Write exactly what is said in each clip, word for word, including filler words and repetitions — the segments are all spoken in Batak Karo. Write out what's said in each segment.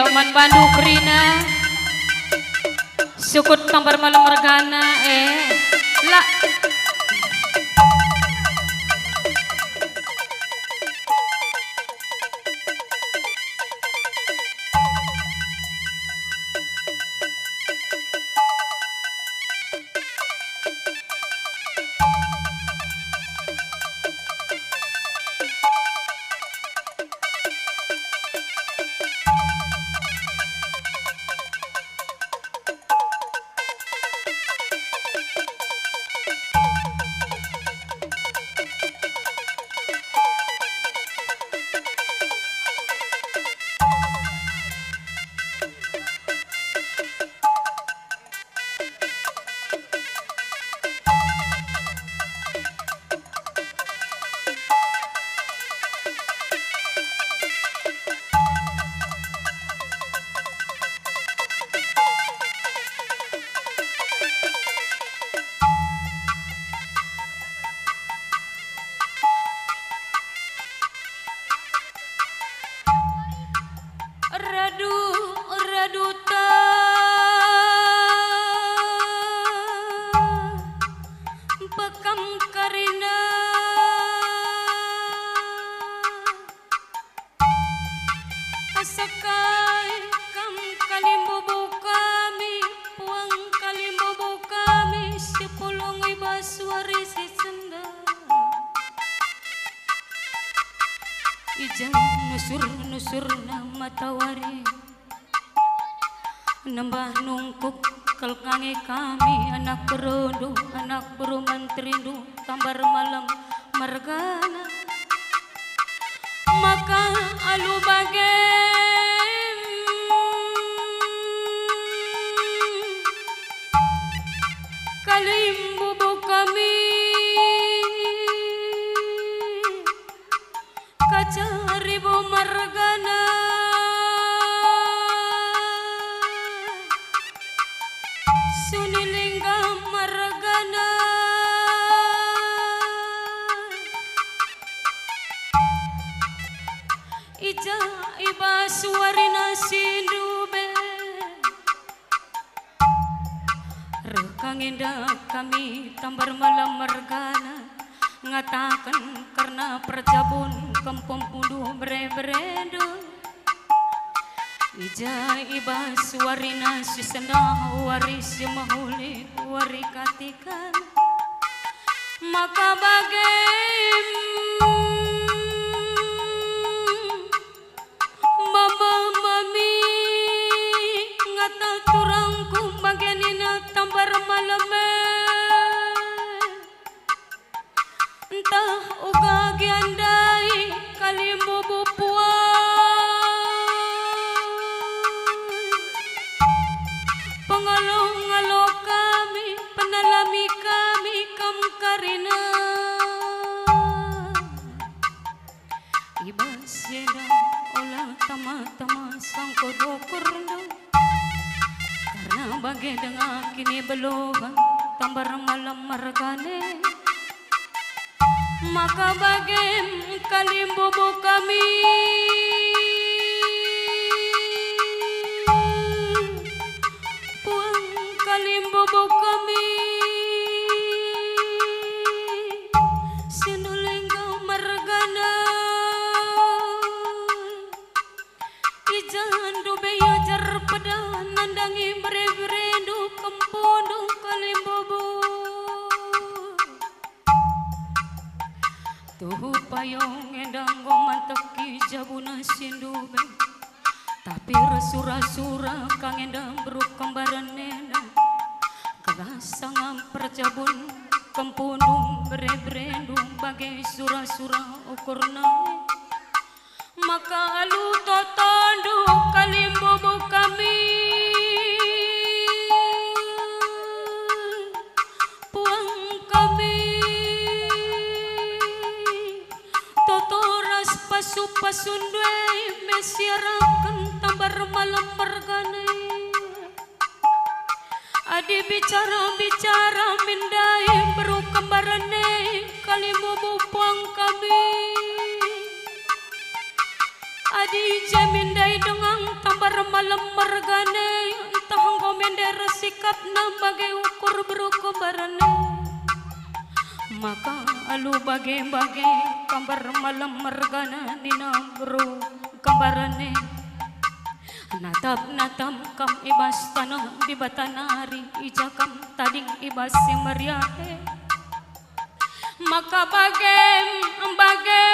Man bandu kerina, sukut Tambar Malem mergana, eh, la. Radu, radu ta pekam karina. Asa kai kam kalimbubu kami, puang kalimbubu kami, si pulung i bas wari si sendah. I ja nusur-nusurna matawari, nembah nungkuk kal nge kami anak berundu, anak beru menterindu, Tambar Malem mergana. Maka alu bage kalimbubu kami. Kacaribu mergana, Sunilingga mergana, i ja i bas warina si ndube. Reh ka nge enda kami Tambar Malem mergana, ngataken kerna perjabun kempundu bere-berendu. I ja i bas warina si sendah, wari si mehuli, wari katikan, maka bage Mama mami, ngata turangku bage nina Tambar Malem e. Ntah uga gia ndai kalimbubu puang. Pengalo-ngalo kami, penalami kami kam karina. I bas si enda ola tama-tama sangko dukurndu, kerna bage denga kinibeluhen Tambar Malem mergana, maka bage kalimbubu kami. Puang kalimbubu kami, Sinulingga mergana. I ja ndube ajar peda nandangi bere-berendu kempundu kalimbubu. Tuhu payung enda enggo manteki jabuna si ndube, tapi ersura-sura ka nge enda beru kembaren enda. Gelah sanga perjabun kempundu bere-berendu bage sura-sura ukurna. Maka alu totondu kalimbubu kami, puang kami, toto ras pasu-pasundu e me siaraken Tambar Malem mergana. Adi bicara-bicara min ndai beru kembaren e kalimbubu puang kami. Adi je me ndai denga tambar malem mergana, ntah enggo me ndai ersikapna bage ukur beru kembarna. Maka alu bage-bage tambar malem mergana nina beru kembarna. Natap-natap kam i bas taneh Dibata nari, i ja kam tading i bas si meriah e. Maka bage, bage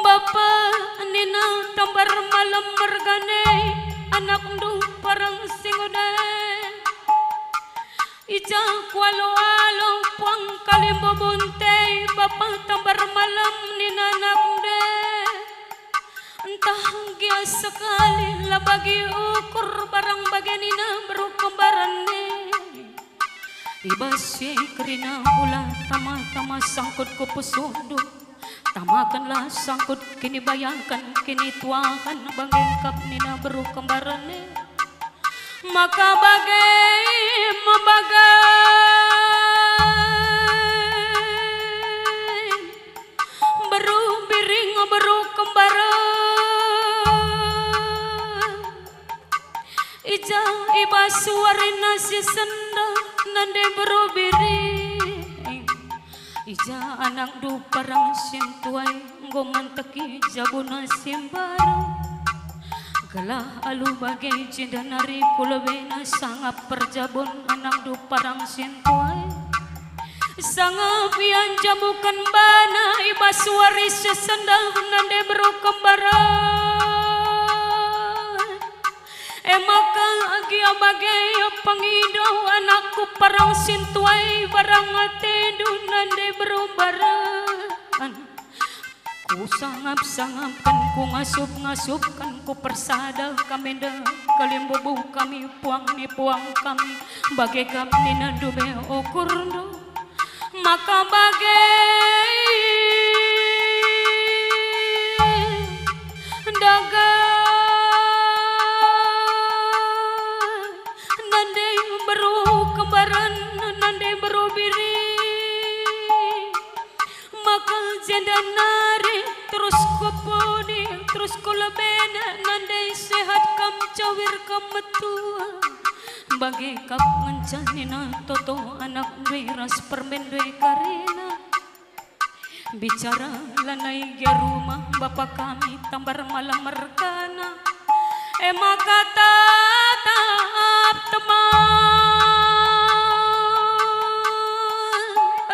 bapa nina tambar malem mergana, anakndu parang si nguda. I ja kualo-alo puang kalimbubunta, bapa tambar malem nina anakndu. Ntah gia sekali la bagi ukur barang bage nina beru kembarna. I bas si kerina ula tama-tama sangkut ku pusuhndu. Tamakenlah sangkut kinibayaken kinituahen bage kap nina beru kembarna. Maka bage me bage beru biring beru kembara. I ja i bas warina si sendah nande beru biring. I ja anakndu parang si ntuai enggo manteki jabuna si mbaru. Gelah alu bage jenda nari kulebena sangap perjabun anakndu parang si ntuai. Sangap ia njabuken bana i bas wari si sendah nande beru kembaran. E maka gia bage pengido anakku parang si ntuai barang atendu nande beru mbaran. Kusangap-sangapken, kungasup-ngasupken, kupersada kam enda kalimbubu kami puang ni puang kami, bage kap ninandu me ukurndu. Maka bage daga nande beru kembaran, nande beru biri. Maka jenda nari terus kupudi, terus kulebena nande sehat kam, cawir kam, metua. Bage kap ngenca nina toto anakndu ras permenndu karina. Bicara lanai gia rumah bapa kami tambar malem mergana. E maka tatap teman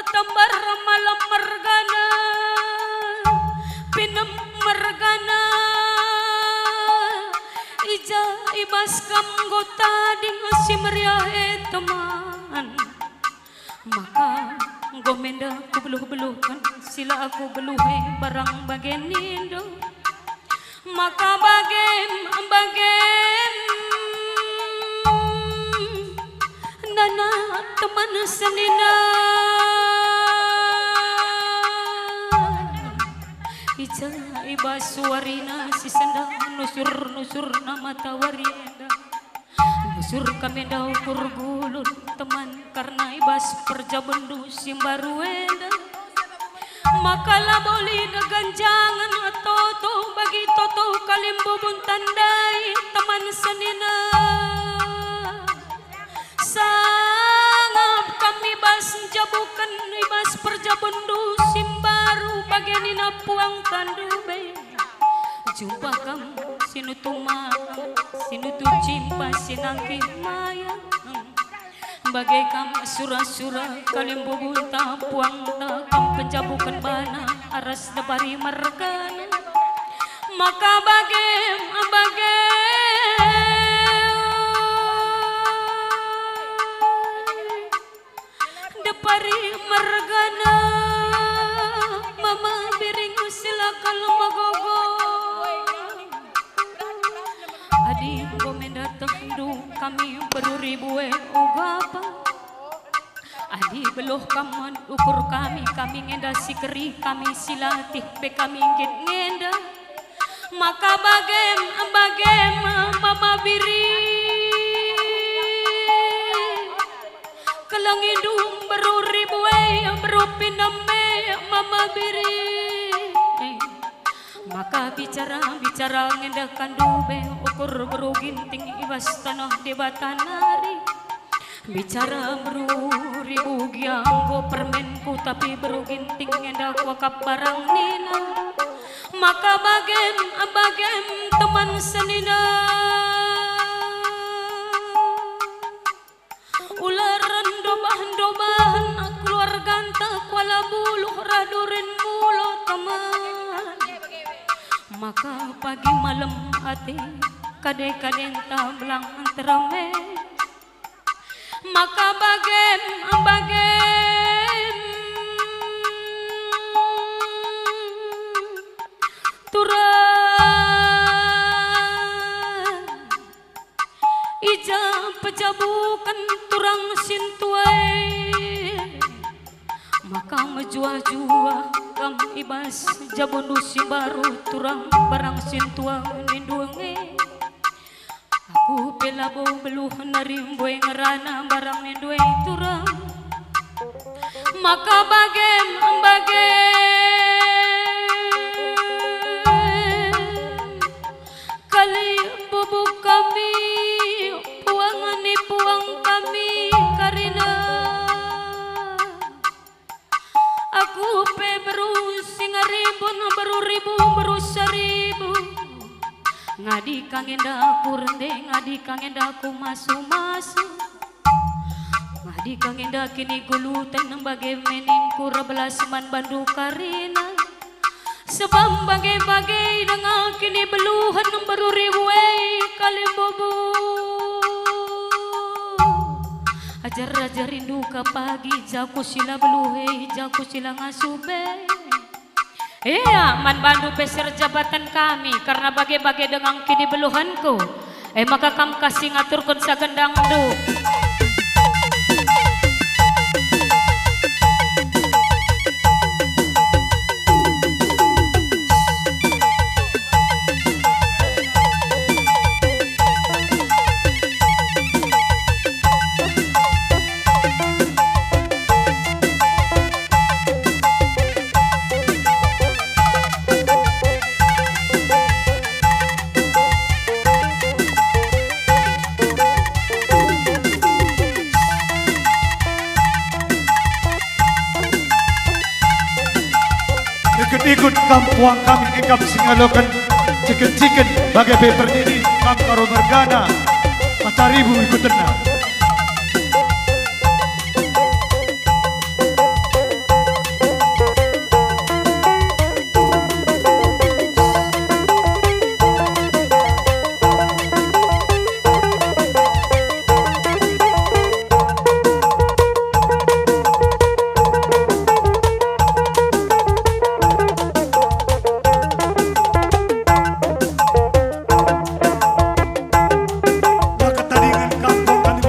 tambar malem mergana, pinem mergana. I ja i bas kam enggo tading si meriah e teman. Maka enggo me enda kubeluh-beluhken, sila aku beluh e barang bage nindu. Maka bage, bage nana teman senina. I ja i bas warina si sendah nusur-nusurna matawari enda. Nusur kam enda ukur gulun teman, karna i bas perjabenndu si mbaru enda. Maka labo lit ganjangen toto bagi toto kalimbubunta ndai teman senina. Sangap kam i bas njabuken i bas perjabenndu si mbaru bage nina puangta ndube. Jumpa kam si nutu manga, si nutu cimpa, si nangkih maya. Bage kam sura-sura kalimbubunta puangta kam penjabuken bana aras debari mergana. Maka bage, bage. Depari mergana mama biring silakal megogo. Adi enggo me enda tehndu kami beruri bue uga pa. Adi beluh kam ukur kami, kami ngenda si kerih, kami si latih pe kami nggit ngenda. Maka bagem, bagem mama biring. Langi ndum beru ribue, beru pineme mama biri. Maka bicara-bicara ngendahkan dube ukur beru Ginting i bas taneh Dibata nari. Bicara beru ribu gia enggo permenku, tapi beru Ginting enda kuakap barang nina. Maka bagem, bagem teman senina. Ula rendo bah-endo bahan keluarganta Kuala Buluh rah durin mulo teman. Maka pagi malem ate, kade-kadenta belang tereme. Maka bagem, bagem turang. I ja pejabuken turang sintua e, maka mejuah-juah kam i bas jabundu si mbaru turang barang sintua nindu nge. Aku pe labo beluh nari mbue ngerana barang nindu e turang. Maka bagem, bagem kali bubuk kami, puang ni puang kami karina. Aku pe beru si ngaribun, beru ribu, beru seribu. Ngadi ka nge enda aku rende, ngadi ka nge enda aku masu-masu. Ngadi ka nge enda kiniguluten bage meningku erbelas man bandu karina. Sebab bage-bage denga kinibeluhen mberu ribu e kalimbubu. Ajar-ajar rindu ka pagi jaku sila beluh e, jaku sila ngasup e. Ia, man bandu pe si erjabaten kami, karna bage-bage denga kinibeluhenku. E maka kam ka si ngaturken sagendangndu. Ikut-ikut kam puang kami engkap si ngaloken ciken-ciken bage pe pernidi kam karo mergana. Mata ribu ikutenna. La ketadingen kampung kami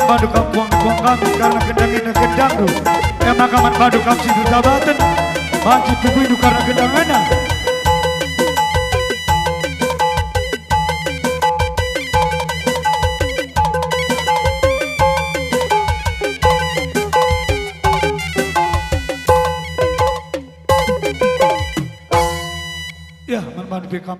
bandu kam puang-puang kami karena gendang enda gendangku. E maka man bandu kam si erjabaten, banci puguindu karena gendang enda. Ya, man bandu pe kam.